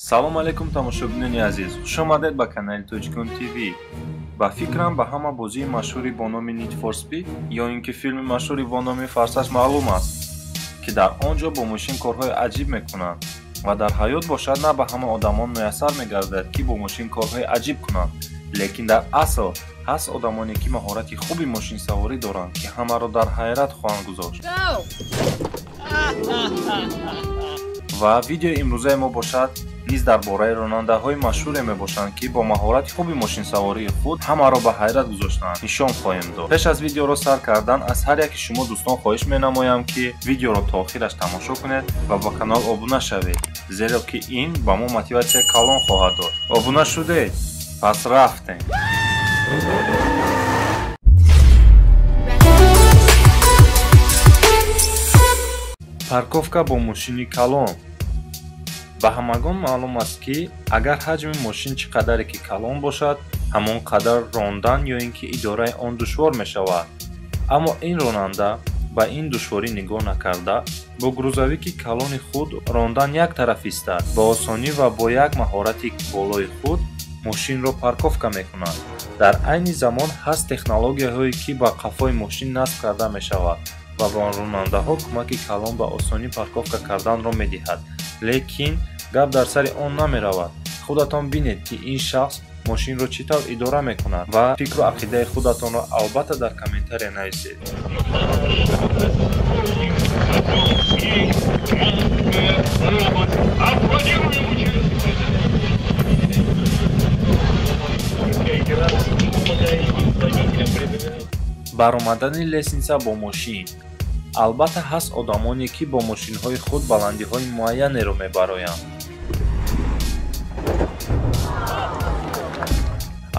Салом алейкум тамошобинони азиз, хуш омадед ба канали Тоҷикон ТВ. Ба фикрам ба ҳама бозии машҳури бо номи Need for Speed ё ин ки филми машҳури бо номи Форсаж маълум аст, ки дар он ҷо бо мошин корҳои аҷиб мекунанд ва дар ҳаёт бошад на ба ҳама одамон муяссар мегардад, ки бо мошин корҳои аҷиб кунанд, лекин дар асл ҳаст одамоне, ки маҳорати хуби мошинсаворӣ доранд, ки ҳамаро дар ҳайрат хоҳанд гузошт. Ва видеои имрӯзаи мо бошад низ дар бораи ронандаҳои машҳуре мебошанд, ки бо маҳорати хуби мошинсавории худ ҳамаро ба ҳайрат гузоштанд, нишон хоҳем дод. Пеш аз видеоро сар кардан аз ҳар яки шумо дӯстон хоҳиш менамоям, ки видеоро то охираш тамошо кунед ва ба канал обуна шавед, зеро ки ин ба мо мотиватсияи калон хоҳад дод. Обуна шудед? Пас рафтем! Парковка бо мошини калон. Ба ҳамагон маълум аст, ки агар ҳаҷми мошин чӣ қадаре ки калон бошад, ҳамон қадар рондан ё ин ки идораи он душвор мешавад. Аммо ин ронанда ба ин душворӣ нигоҳ накарда, бо грузовики калони худ рондан як тараф истад, ба осонӣ ва бо як маҳорати болои худ мошинро парковка мекунад. Дар айни замон ҳаст технологияҳое, ки ба қафои мошин насб карда мешавад ва ба ронандаҳо кӯмаки калон ба осонӣ парковка карданро медиҳад. Лекин гап дар сари он намеравад. Худатон бинед, ки ин шахс мошинро чӣ тавр идора мекунад ва фикру ақидаи худатонро албатта дар комментария нависед. Баромадани лестница бо мошин. Албатта ҳаст одамоне, ки бо мошинҳои худ баландиҳои муайянеро мебароянд.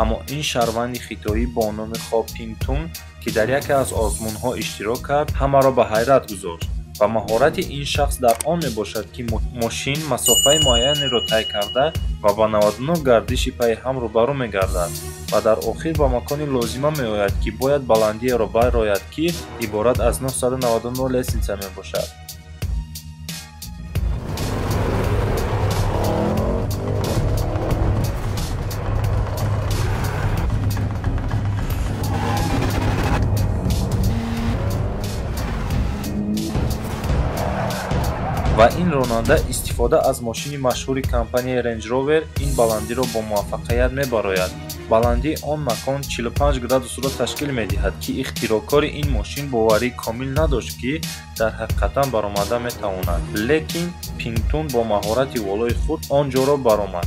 Аммо ин шаҳрванди хитоӣ бо номи Хо Пинтун, ки дар яке аз озмунҳо иштирок кард, ҳамаро ба ҳайрат гузошт ва маҳорати ин шахс дар он мебошад, ки мошин масофаи муайянеро тай карда ва ба 99 гардиши пайи ҳам рӯбарӯ мегардад ва дар охир ба макони лозима меояд, ки бояд баландиеро барояд, ки иборат аз 999 лестница мебошад. Ва ин ронанда истифода аз мошини машҳури компанияи Range Rover ин баландиро бо муваффақият мебарояд. Баландии он макон 45 градусро ташкил медиҳад, ки ихтироъкори ин мошин боварии комил надошт, ки дар ҳақиқатан баромада метавонад. Лекин Пинтун бо маҳорати волои худ он ҷоро баромад.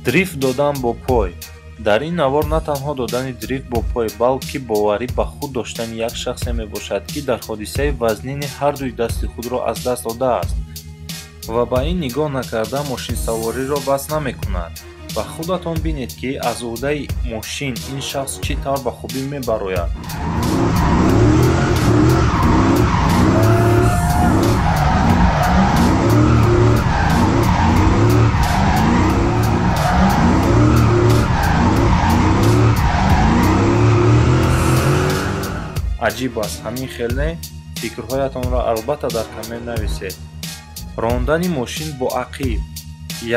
Дрифт додан бо пой. Дар ин навор на танҳо додани дрифт бо пой, балки боварӣ ба худ доштани як шахсе мебошад, ки дар ҳодисаи вазнини ҳар дуи дасти худро аз даст додааст ва ба ин нигоҳ накарда мошинсавориро бас намекунад. Ва худатон бинед, ки аз ӯҳдаи мошин ин шахс чӣ тавр ба хубӣ мебарояд. Аҷиб аст, ҳамин хел не? Фикрҳоятонро албатта дар коммент нависед. Рондани мошин бо ақиб.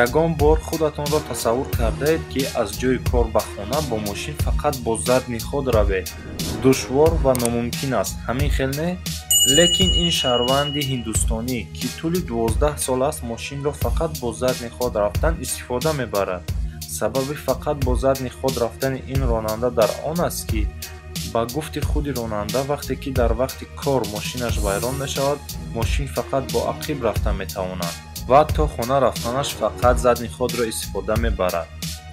Ягон бор худатонро тасаввур кардаед, ки аз ҷои кор ба хона бо мошин фақат бо задни худ равед? Душвор ва номумкин аст, ҳамин хел не? Лекин ин шаҳрванди ҳиндустонӣ, ки тӯли 12 сол аст мошинро фақат бо задни худ рафтан истифода мебарад. Сабаби фақат бо задни худ рафтани ин ронанда дар он аст, ки ба гуфти худи ронанда вақте ки дар вақти кор мошинаш вайрон мешавад, мошин фақат бо ақиб рафта метавонад ва то хона рафтанаш фақат задни худро истифода мебарад,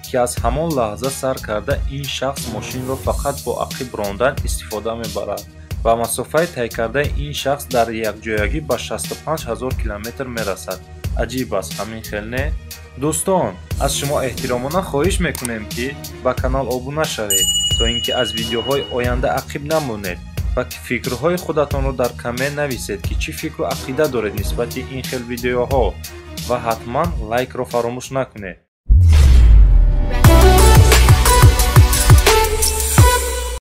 ки аз ҳамон лаҳза сар карда ин шахс мошинро фақат бо ақиб рондан истифода мебарад ва масофаи тай кардаи ин шахс дар якҷоягӣ ба 65 000 километр мерасад. Аҷиб аст, ҳамин хел не? Дӯстон, аз шумо эҳтиромона хоҳиш мекунем, ки ба канал обуна шавед, то ин ки аз видеоҳои оянда ақиб намонед ва фикрҳои худатонро дар коммент нависед, ки чӣ фикру ақида доред нисбати ин хел видеоҳо ва ҳатман лайкро фаромӯш накунед.